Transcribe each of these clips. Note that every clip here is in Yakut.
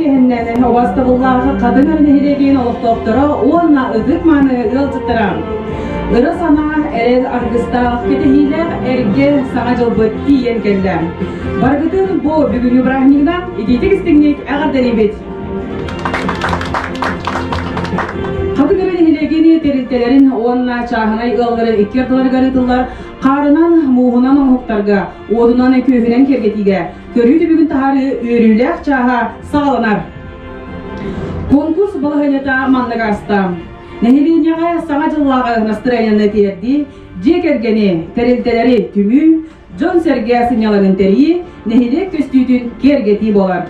киэһэннэн убастабыллаах Хатыҥ Арыы нэһилиэгин олохтоохторо уонна ытык-мааны ыалдьыттара! Ыра санаа, эрэл аргыстаах, кэтэһиилээх эргэ Саҥа дьылбыт тиийэн кэллэ. Барыгытын бу бүгүҥҥү бырааһынньыгынан итиитик-истиҥник эҕэрдэлиибит! Хатыҥ Арыы нэһилиэгин тэрилтэлэрин уонна чааһынай ыалларын икки ардыларыгар ыытыллар хаарынан, мууһунан оҥоһуктарга, уотунан-күөһүнэн киэргэтиигэ көрүү түмүгүн таһаарыы үөрүүлээх чааһа саҕаланар. Конкурс балаһыанньата маннык ааста. Нэһилиэнньэҕэ Саҥа дьыллааҕы настырыанньаны тиэрдии, дьиэ кэргэни, тэрилтэлэри түмүү, дьон-сэргэ сынньалаҥын тэрийии, нэһилиэк көстүүтүн киэргэтии буолар.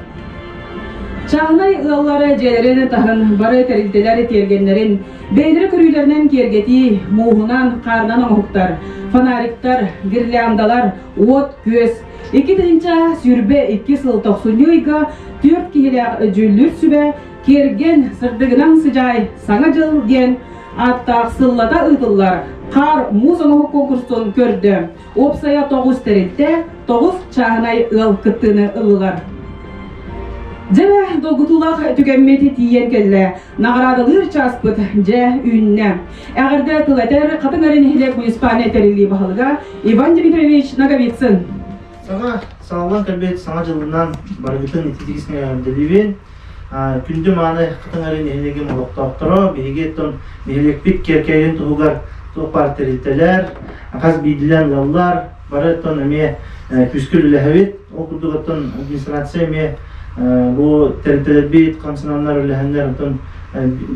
Чааһынай ыаллары дьиэлэрин таһын бары тэрилтэлэр тиэргэннэрин бэйэлэрэ көрүүлэринэн киэргэтии, мууһунан, хаарынан оҥоһуктар, фонариктар, гирляндалар, уот-күөс, 2022 сыл тохсунньу ыйга түөрт киһилээх дьүүллүүр сүбэ Киэргэн, сырдыгынан сыдьаай, Саҥа дьыл диэн ааттаах сыллата ыытыллар хаар муус оҥоһук конкурсун көрдө. Уопсайа тоҕус тэрилтэ, тоҕус чааһынай ыал кыттыыны ыллылар. Дьэ, долгутуулаах түгэммит тиийэн кэллэ. Наҕараадалыыр чааспыт дьэ үүннэ. Эҕэрдэ тыл этэр Хатыҥ Арыы нэһилиэк муниципальнай тэриллии баһылыга Иван Дмитриевич Ноговицын. Саҥа саҕалаан кэлбит Саҥа дьылынан барыгытын ититигисҥэ эҕэрдэлиибин. Күндү мааны Хатыҥ Арыы нэһилиэгин олохтоохторо, биһиги оттон нэһилиэкпит киэркэйин туһугар туох баар тэрилтэлэр, хас биирдиилээн ыаллар, бары оттон эмиэ күүскэ үлэлэһэбит. Ол курдук оттон администрация эмиэ бу тэрилтэлэрбит хамсананнар үлэһэннэр оттон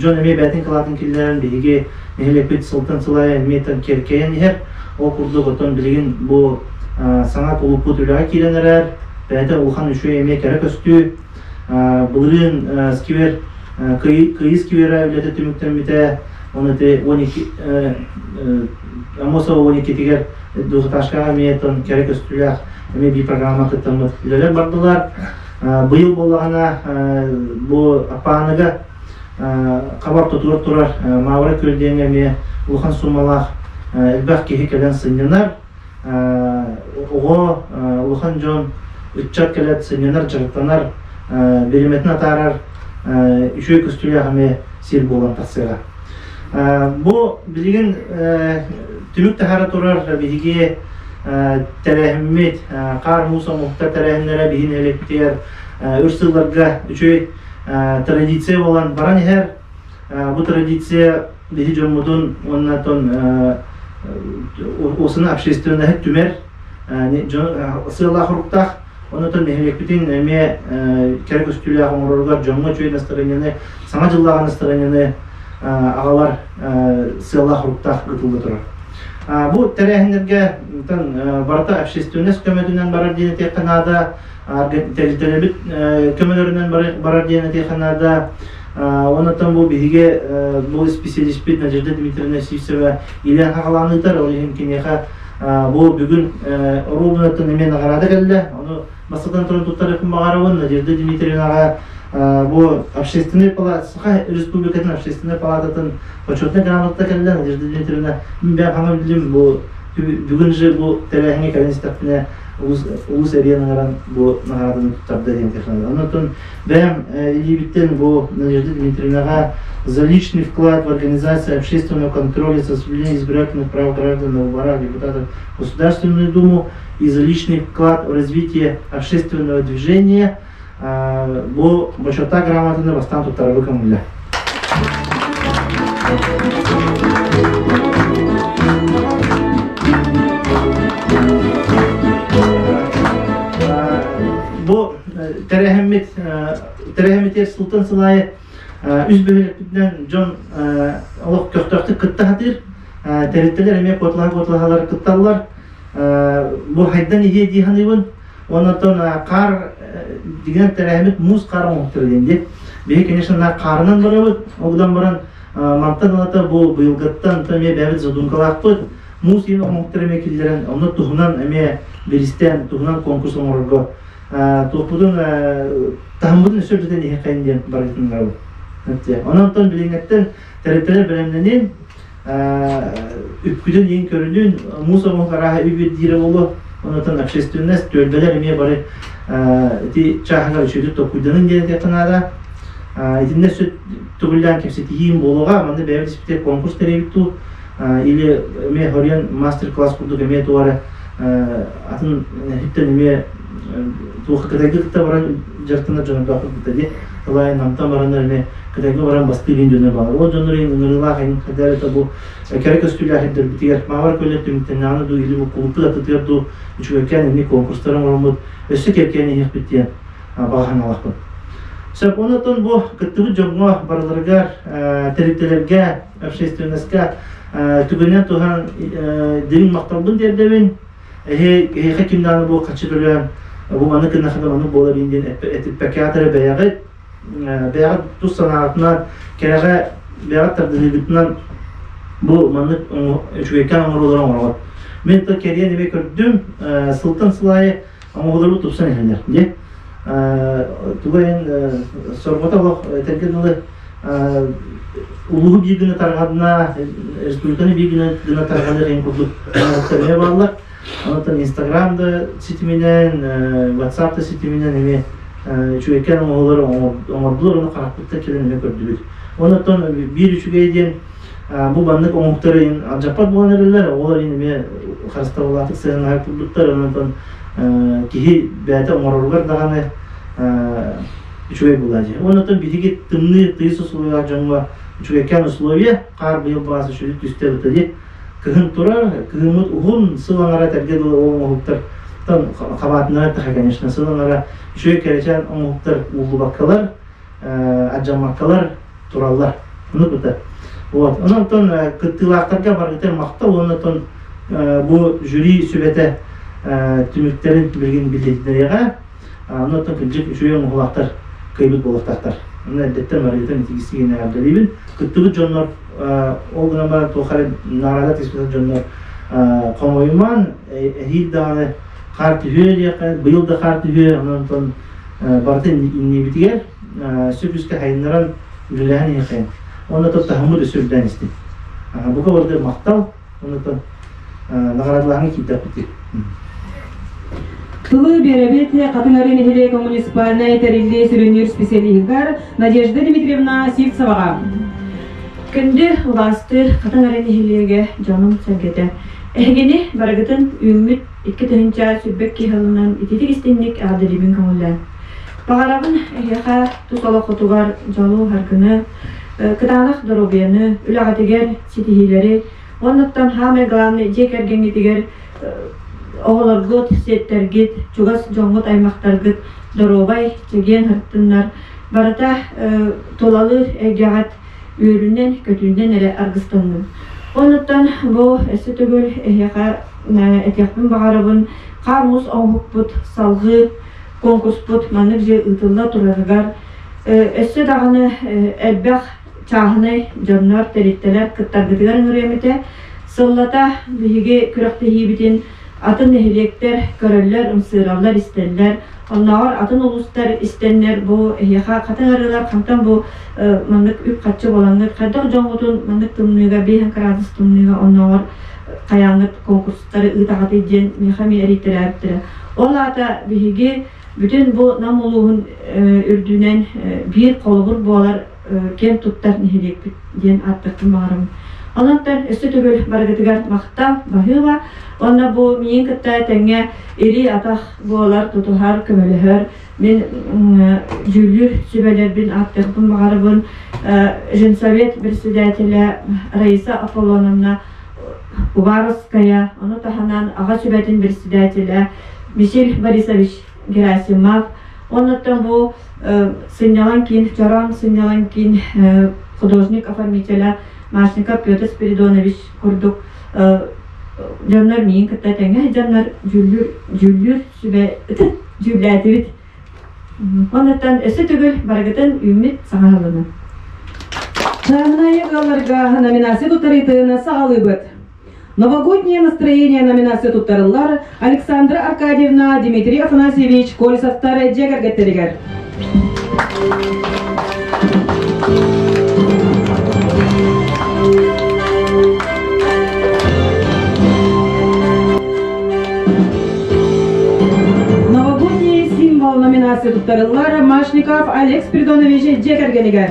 дьон эмиэ бэйэтин кылаатын киллэрэн биһиги нэһилиэкпит сылтан сыл аайы эмиэ киэркэйэн иһэр. Ол курдук оттон билигин бу саҥа кулууппут үлэҕэ киирэн эрэр. Бэйэтэ улахан үчүгэй эмиэ кэрэ көстүү. Былырыын сквер Кыйы скверэ үлэтэ түмүктэммитэ. Оны ити 12 Амосова 12-тигэр двухэтажкаҕа эмиэ кэрэ көстүүлээх эмиэ биир программа кыттаммыт үлэлэр бардылар. Быйыл буоллаҕына бу Аппааныга хабар ортотугар турар Мавра күөл диэҥҥэ эмиэ улахан суумалаах элбэх киһи кэлэн сынньанар. Оҕо, улахан дьон, ыччат кэлэн сынньанар, дьарыктанар, бириэмэтин атаарар үчүгэй көстүүлээх эмиэ сир буолан тахсыаҕа. Бу билигин түмүк таһаара турар биһиги тэрээһиммит хаар муус оҥоһуктар тэрээһиннэрэ биһи нэһилиэкпитигэр өр сылларга үчүгэй традиция буолан баран иһэр. Бу традиция биһи дьоммутун уонна оттон уосуна общественноһы түмэр дьон сыаллаах хоруктаах. Онон нэһилиэкпитин эмиэ кэрэ көстүүлээх оҥороругар дьоҥҥо үчүгэй настарыанньаны, саҥа дьыллааҕы настарыанньаны аҕалар сыаллаах-соруктаах ыытылла турар. Бу тэрээһиннэргэ барыта общественность көмөтүнэн барар диэн этиэххэ наада, тэрилтэлэрбит көмөлөрүнэн барар диэн этиэххэ наада. Онон бу биһиги бу специалиспит Надежда Дмитриевна Сивцева илээн хаҕалаан ыытар, ол иһин киниэхэ бу бүгүн оруобунаттан эмиэ наҕараада кэллэ. Ону бастатан туран туттарыахпын баҕарабын Надежда Дмитриевнаҕа бу общественный палата Саха Республикатын общественной палататын почетнай грамотата кэллэ. Надежда Дмитриевна мин бэйэм хаҥа биллим бу бүгүн же бу тэрээһиҥҥэ кэлэн истэхпинэ улус эриэн ыҥыран бу наҕарааданы туттарда диэн технология. Онон бэйэм илиибиттэн бу Надежда Дмитриевнаҕа за личный вклад в организацию общественного контроля соблюдения избирательных прав граждан на выборах депутатов в Государственную Думу и за личный вклад в развитие общественного движения бу бочуоттаах грамотаны бастаан туттарабы көҥүллэ. Бу тэрээһиммит тэрээһиммитигэр сылтан сыл аайы үс бөһүөлэкпитинэн дьон олох көхтөөхтүк кытта сатыыр. Тэрилтэлэр эмиэ куоталаһа-куоталаһалар кытталлар. Бу хайдан иһиэ дии саныыбын. Онтон хаар дигинэн тэрээһиммит муус хаар оҥоһуктара диэн дии. Биһи, конечно, на хаарынан барабыт. Ол гынан баран мантан ылата бу быйылгыттан эмиэ бэйэбит задумкалаахпыт. Муус иин оҥоһуктары эмиэ киллэрэн, онно туһунан эмиэ биристээн, туһунан конкурс оҥорорго туохпутун таһыммытын өссө үрдэтэн иһиэххэйин диэн барытын барабыт. Онон билиҥҥэттэн тэрилтэлэр бэлэмнэнин, үпкүтүн иин көрүнүн, муус оҥоһук арааһа үп ирдиирэ буолуо. Онтон общественность түөлбэлэр эмиэ бары ити чааһыгар үчүгэйдик толкуйданын диэн этиэххэ наада. Итиннэ сүт төгүллээн кэпсэтиһиим буолуоҕа. Манна бэйэбит испитигэр конкурс тэрийбит дуу или эмиэ хоруйан мастер-класс курдук эмиэ туох эрэ атын иһиттэн эмиэ туох Кытайга кытта баран дьарыктанар дьоннордоохпут кытта дии. Тылайын намтан бараннар эмиэ Кытайга баран бастыыр иин дьоннор бааллар. Ол дьоннор иин ыҥырыылаах иин хайдах эрэ бу кэрэ көстүүлээх ирдэрбитигэр маабар көлө түмүктэннэҕинэ дуу или бу кулуппут аттытыгар дуу үчүгэйкээн инник конкурстары оҥороммут өссө кэркээн иһиэхпит диэн баҕа санаалаахпын. Сөп, онон бу кыттыбыт дьоҥҥо барыларыгар, тэрилтэлэргэ, общественноска түгэнинэн туһан дириҥ махталбын тиэрдэбин. Эһи эһиэхэ ким даҕаны бу хаччы төлөөн бу маны гыннахына маннык буолар диэн эппэккэ эрэ бэйэҕит бэйэҕит тус санааҕытынан кэрэҕэ бэйэҕит тардыһыыгытынан бу маннык үчүгэйкээн оҥоруулары оҥороҕут. Мин то кэриэн эмиэ көрдүм, сылтан сыл аайы оҥоһууларбыт тупсан иһэллэр. Дьэ, тугу эн сорҕото олох этэргэ дылы улууһу биир гына тарҕанна, республиканы биир гына тарҕанар эн курдук оҥоһуктар эмиэ бааллар. Онтон Инстаграм да ситиминэн, WhatsApp да ситиминэн эмиэ үчүгэйкээн оҥоһуулары оҥордулар, ону харахпыттан кэлэн эмиэ көрдүбүт. Онтон биир үчүгэй диэн бу маннык оҥоһуктары алдьаппат буолан эрэллэр, оҕолор эмиэ харыстабыллаахтык сыһыаннаһар курдуктар, онтон киһи бэйэтэ оҥороругар даҕаны үчүгэй буолаа дии. Онтон биһиги тымныы тыйыс условиялаах дьоҥҥо үчүгэйкээн условия, хаар быйыл баас үчүгэй түстэ эбитэ дии. Кыһын турар, кыһыммыт уһун, сыл аҥара этэргэ дылы ол оҥоһуктар хабаатынара эттэхэ, конечно, сыл аҥара үчүгэй кэрэчээн оҥоһуктар ууллубаккалар, алдьаммаккалар тураллар. Ону кыта. Вот. Онон кыттыылаахтарга барыгытыгар махтал уонна бу жюри сүбэтэ түмүктэрин билигин билиһиннэриэҕэ. Онон кырдьык үчүгэй оҥоһуулаахтар кыайбыт буолуохтаахтар. Онно эрдэттэн барыгытын итигистигин эҕэрдэлиибин. Кыттыбыт дьоннор ол гынан баран туох эрэ наҕараада түспүт дьоннор хомойумаан эһиил даҕаны хаар түһүө диэххэ, быйыл да хаар түһүө, онон барытын иннибитигэр сүп-үскэ хайыннаран үлэлэһэн иһиэххэйин. Уонна таһыммыт өссө үрдээн истин. Бука барытыгар махтал, оннуттан наҕараадалааһыҥҥа киирдэхпит. Тылы биэрэбит Хатыҥ Арыы нэһилиэк муниципальнай тэриллии сүрүннүүр специалиһыгар Надежда Дмитриевна Сивцеваҕа. Күндү убаастыыр Хатыҥ Арыы нэһилиэгэ дьонум-сэргэтэ. Эһигини барыгытын үүммүт 2022 сылынан ититик истиҥник эҕэрдэлиибин көҥүллээн. Баҕарабын эһиэхэ тус олоххутугар дьолу-саргыны, кытаанах доруобуйаны, үлэҕитигэр ситиһиилэри, уоннаттан саамай главный дьиэ кэргэҥҥитигэр оҕолоргут, сиэттэргит, чугас дьоҥҥут, аймахтаргыт доруобай, чэгиэн сырыттыннар, барыта тулалыыр эйгэҕит үөрүүнэн, көтүүнэн эрэ аргыстаннын. Оннуттан бу өссө төгүл эһиэхэ этиэхпин баҕарабын, хаар-муус оҥоһукпут салҕыы конкурспут маннык дьиэ ыытылла турарыгар өссө даҕаны элбэх чааһынай дьоннор, тэрилтэлэр кыттаргытыгар ыҥырыам этэ. Сыллата биһиги күрэхтэһиибитин атын нэһилиэктэр көрөллөр, ымсыыраллар, истэллэр. Оннооҕор атын улуустар истэннэр бу эһиэхэ хатыҥ арыылар хантан бу маннык үп-харчы булаҥҥыт, хайдах дьоҥҥутун маннык тымныыга, 5 градус тымныыга оннооҕор хайааҥҥыт конкурстары ыытаҕытый диэн миэхэ эмиэ эрийтэрээбиттэрэ. Ол аата биһиги бүтүн бу Нам улууһун үрдүнэн биир холобур буолар киэн туттар нэһилиэкпит диэн ааттыахпын баҕарабын. Онон өссө төгүл барыгытыгар махтал, баһыыба. Уонна бу миигин кытта тэҥҥэ илии-атах буолар, тутуһар, көмөлөһөр мин дьүүллүүр сүбэлэрбин ааттыахпын баҕарабын. Женсовет председателэ Раиса Аполлоновна Уваровская, ону таһынан аҕа сүбэтин председателэ Мишель Борисович Герасимов, оннуттан бу сынньалаҥ киин, Чороон сынньалаҥ киин художник-оформителя Машников Петр Спиридонович курдук дьоннор миигин кытта тэҥҥэ дьоннор дьүүллүүр дьүүллүүр сүбэ дьүүллээтибит. Оннуттан өссө төгүл барыгытын үүммүт саҥа сылынан. Чааһынай ыалларга номинация туттарыытын саҕалыыбыт. Новогоднее настроение номинация туттарыллар Александра Аркадьевна, Дмитрий Афанасьевич Колесовтар дьиэ кэргэттэригэр. номинация туттарыллар Машников Олег Спиридонович дьиэ кэргэнигэр.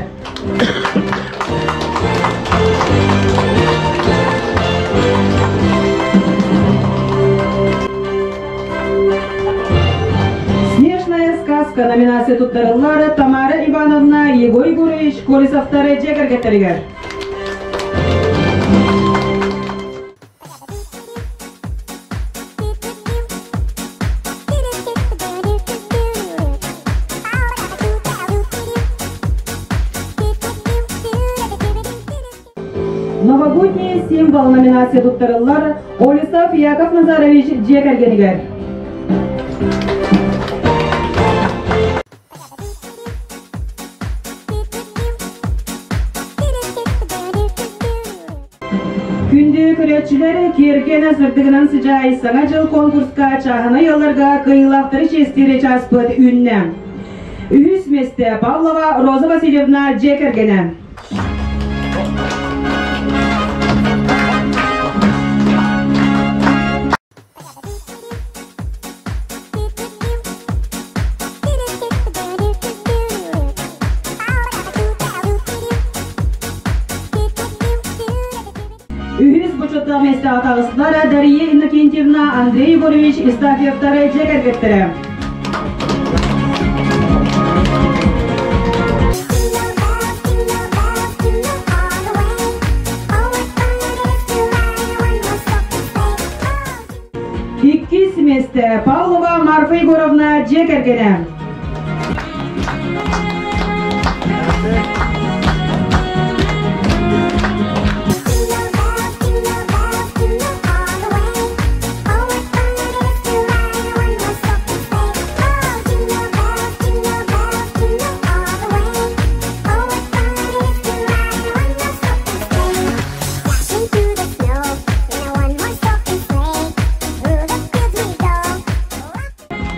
Снежная сказка номинация туттарыллар Тамара Ивановна, Егор Егорович Колесовтары дьиэ кэргэттэригэр. Новогодний символ номинация туттарыллар Олесов Яков Назарович дьиэ кэргэнигэр. Күндү көрөөччүлэр, киэргэн сырдыгынан сыдьаай Саҥа дьыл конкурска чааһынай ыалларга кыайыылаахтары чиэстиир чааспыт үүннэ. Үһүс миэстэ Павлова Роза Васильевна дьиэ кэргэнэ. Үһүс бочуоттаах миэстэҕэ таҕыстылар Дария Иннокентьевна, Андрей Егорович Евстафьевтар дьиэ кэргэттэрэ. Иккис миэстэ Павлова Марфа Егоровна дьиэ кэргэнэ.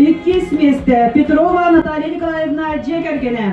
Иккис миэстэ Петрова Наталья Николаевна дьиэ кэргэнэ.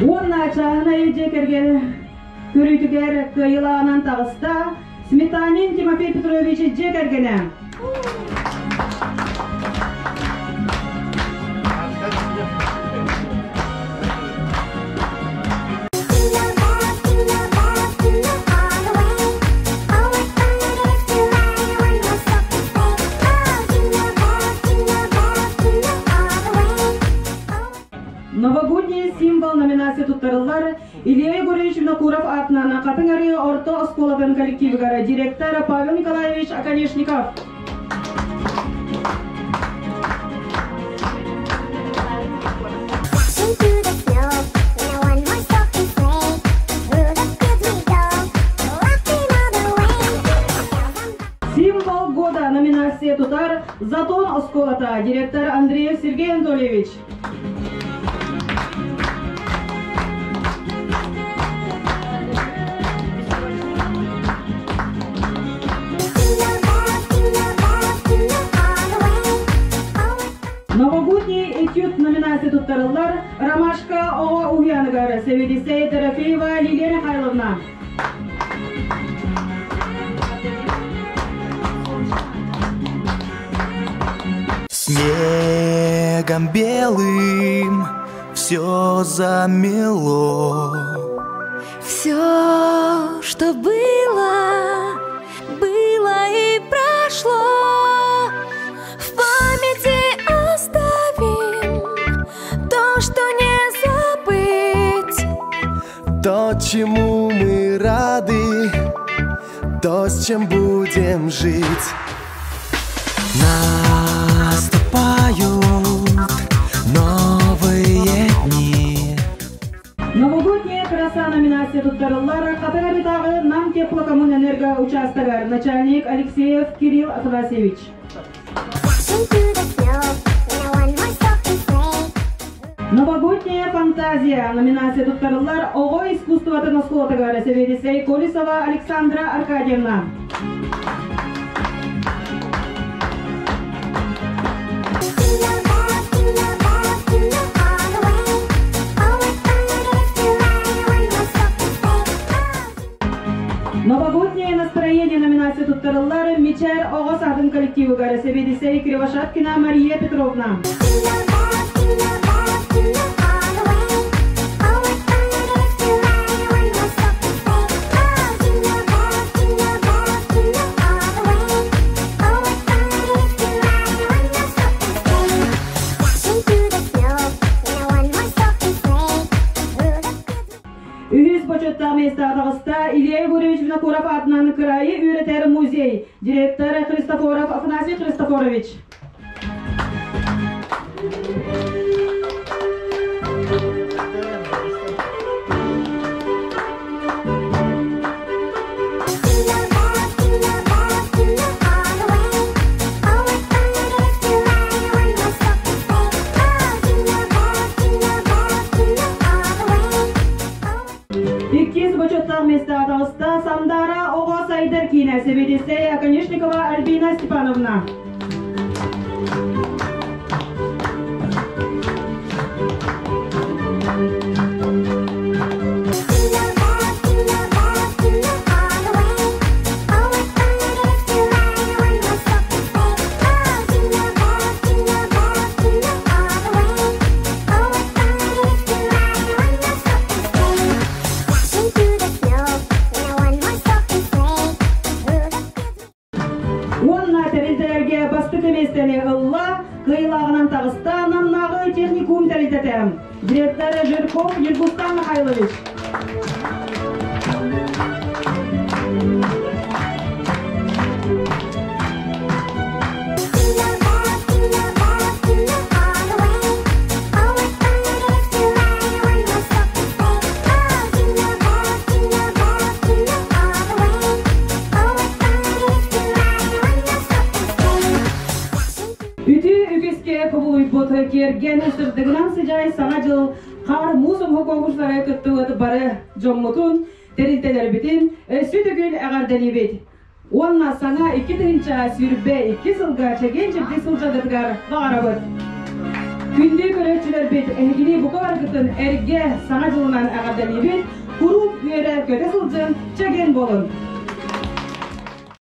Уонна чааһынай дьиэ кэргэн көрүүтүгэр кыайыылааҕынан таҕыста Сметанин Тимофей Петрович дьиэ кэргэнэ. Новогодний символ номинация туттарыллар Илья Егорович Винокуров аатынан Хатыҥ Арыы орто оскуолатын коллективыгар директор Павел Николаевич Оконешников. Символ года номинация тутар Затон оскуолата, директор Андреев Сергей Анатольевич. Новогодний этюд номинация туттарыллар Ромашка оҕо уһуйааныгар сэбиэдиссэй Дорофеева Лилия Михайловна. Снегом белым все замело. Все, что было, было и прошло. В памяти оставим то, что не забыть. То, чему мы рады, то, с чем будем жить. Наступают новые дни. Новогодняя краса номинация туттарыллар Хатыҥ Арыытааҕы Нам теплокоммунэнерго учаастагар начальник Алексеев Кирилл Афанасьевич. Новогодняя фантазия номинация туттарыллар оҕо искусствотын оскуолатыгар сэбиэдиссэй Колесова Александра Аркадьевна. Новогоднее настроение номинация туттарыллар Мичэр оҕо саадын коллективыгар сэбиэдиссэй Кривошапкина Мария Петровна. Үһүс бочуоттаах миэстэҕэ таҕыста Илья Егорович Винокуров аатынан кыраайы үөрэтэр музей директор Христофоров Афанасий Христофорович. Иккис бочуоттаах миэстэҕэ таҕыста Сандара оҕо сайдар киинэ сэбиэдиссэй Оконешникова Альбина Степановна. Уонна тэрилтэлэргэ бастакы миэстэни ылла, кыайыылааҕынан таҕыста Намнааҕы техникум тэрилтэтэ. Директор Жирков Ньургустан Михайлович. Үтүө үгэскэ кубулуйбут киэргэн сырдыгынан сыдьаай Саҥа дьыл хаар муус оҥоһук конкурстара кыттыбыт бары дьоммутун, тэрилтэлэрбитин өссө төгүл эҕэрдэлиибит. Уонна саҥа 2022 сылга чэгиэн-чэбдик сылдьаргытыгар баҕарабыт. Күндү көрөөччүлэрбит, эһигини бука баргытын эргэ Саҥа дьылынан эҕэрдэлиибит, куруук үөрэ-көтө сылдьын, чэгиэн буолун!